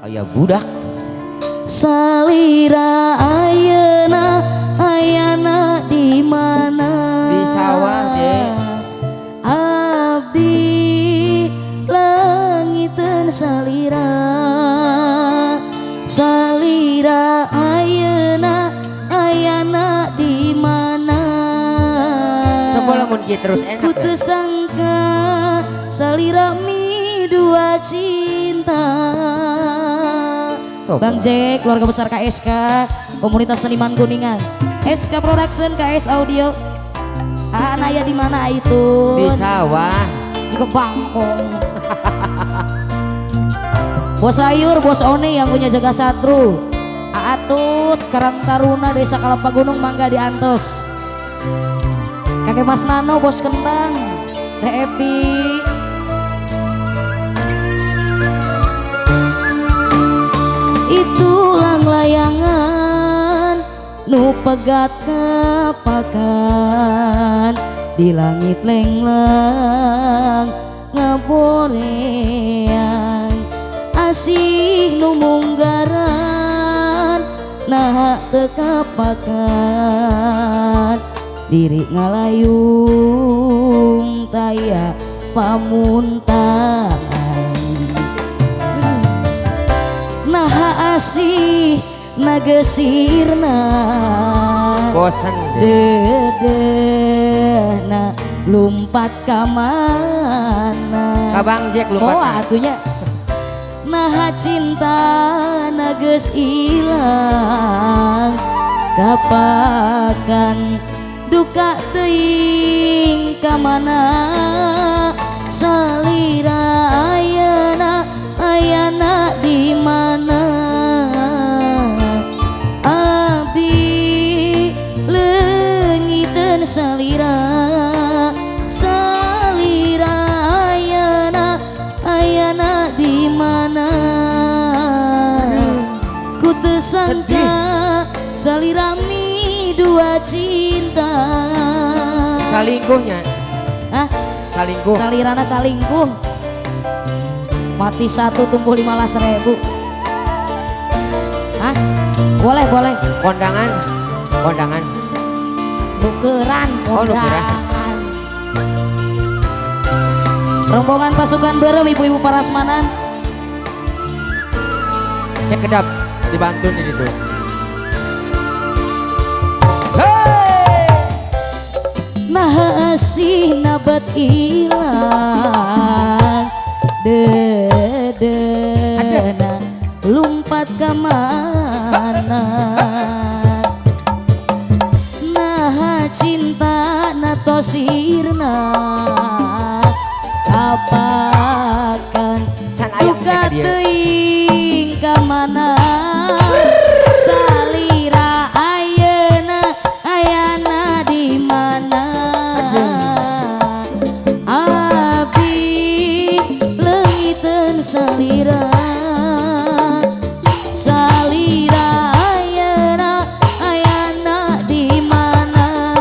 Aya budak. Salira ayeuna ayana di mana? Di sawah, Dek. Abdi leungiteun salira. Salira ayeuna ayana di mana? Coba lamun kieu terus enak. Ku teu sangka salira midua cinta. Toba. Bang Jack, keluarga besar KSK, komunitas seniman Kuningan, SK Production, KS Audio. Anaya di mana itu? Di sawah. Juga bangkong. Bos Sayur, Bos Oni yang punya jaga satru. Aatut, Karang Taruna, Desa Kalapa Gunung, Mangga di Antos. Kakek Mas Nano, Bos Kentang, Teh Epi. Itulang layangan nu pegat kapakan di langit lenglang ngaboreang asih nu munggaran naha teu kapakan diri ngalayung taya pamuntangan. Naha asih nagesirna bosan dedehna lumpat ka mana? Ka Bang Jack lumpat. Oh atunya. Naha cinta nages ilang kapakan duka teuing ka mana? Salira ayeuna ayana di mana? Abdi leungiteun salira. Salira ayana ayana di mana? Ku teu sangka salira midua cinta. Salingkuhnya. Hah? Salingkuh. Salirana salingkuh. Mati satu tumbuh 15.000. Hah? Boleh, boleh. Kondangan. Kondangan. Nukeran, oh, nukeran. Rombongan pasukan berem ibu-ibu parasmanan. Ya kedap dibantu di situ. Hey! Nah asih nabat ilang dedehna lumpat ka mana? Naha cinta natosirna kapakan duka teuing ka mana? Salira ayeuna ayana di mana? Abdi leungiteun salira. Salira ayeuna ayana di mana?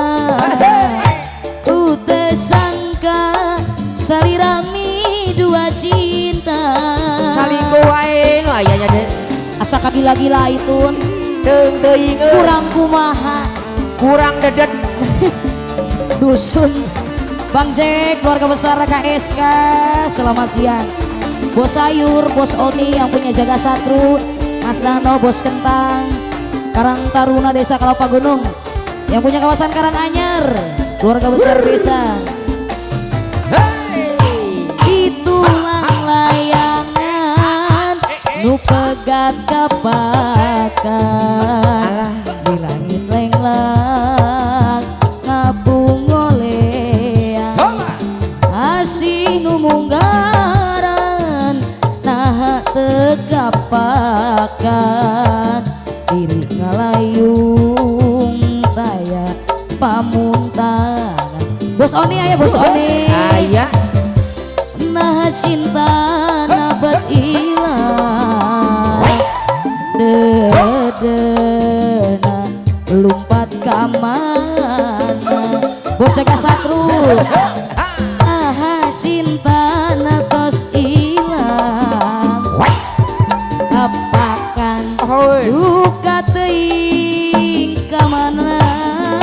Ku teu sangka salira midua cinta. Salingkuh wae nu ayanya deh. Asa kagila-gila itun. Teung teuing euy. Kurang kumaha? Kurang dedet. Dusun. Bang Jack, keluarga besar KSK, selamat siang. Bos Sayur, Bos Oni yang punya jaga satru, Mas Nano, Bos Kentang, Karang Taruna Desa Kalapa Gunung, yang punya kawasan Karanganyar, keluarga besar desa. Hey! Itulang layangan nu pegat kapakan di langit lenglang ngabungoleang asih nu munggaran naha teu kapakan diri ngalayung taya pamuntangan. Bos Oni aya, Bos Oni. Aya. Nah cinta nabat ilang dedehna lumpat ka mana? Bos jaga satru. Aha cinta natos ilang Nuhun. Duka teuing ka mana.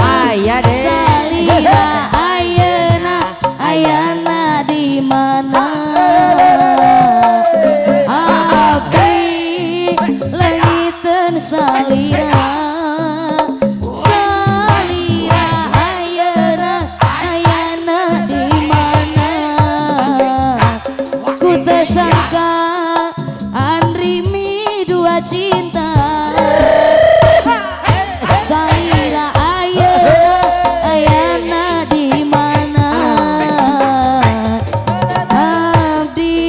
Aya deh. Salira ayeuna ayana di mana. Abdi leungiteun salira. Salira ayeuna ayana di mana. Ku teu sangka Andri mi dua cinta. Salira ayeuna ayana di mana. Abdi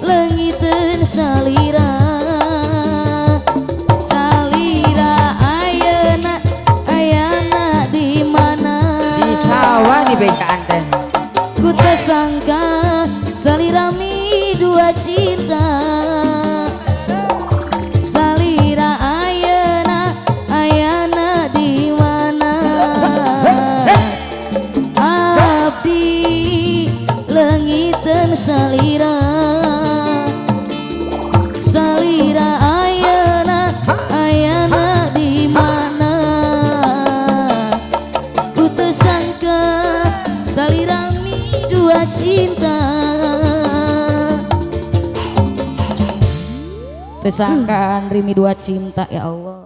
leungiteun salira. Salira ayeuna ayana di mana. Di sawah nih bejaan teh. Ku teu sangka salira mi dua cinta. Salira ayeuna ayana di mana. Abdi leungiteun salira. Salira ayeuna ayana di mana. Ku teu sangka salira mi dua cinta. Tersangka Andri mi dua cinta ya Allah.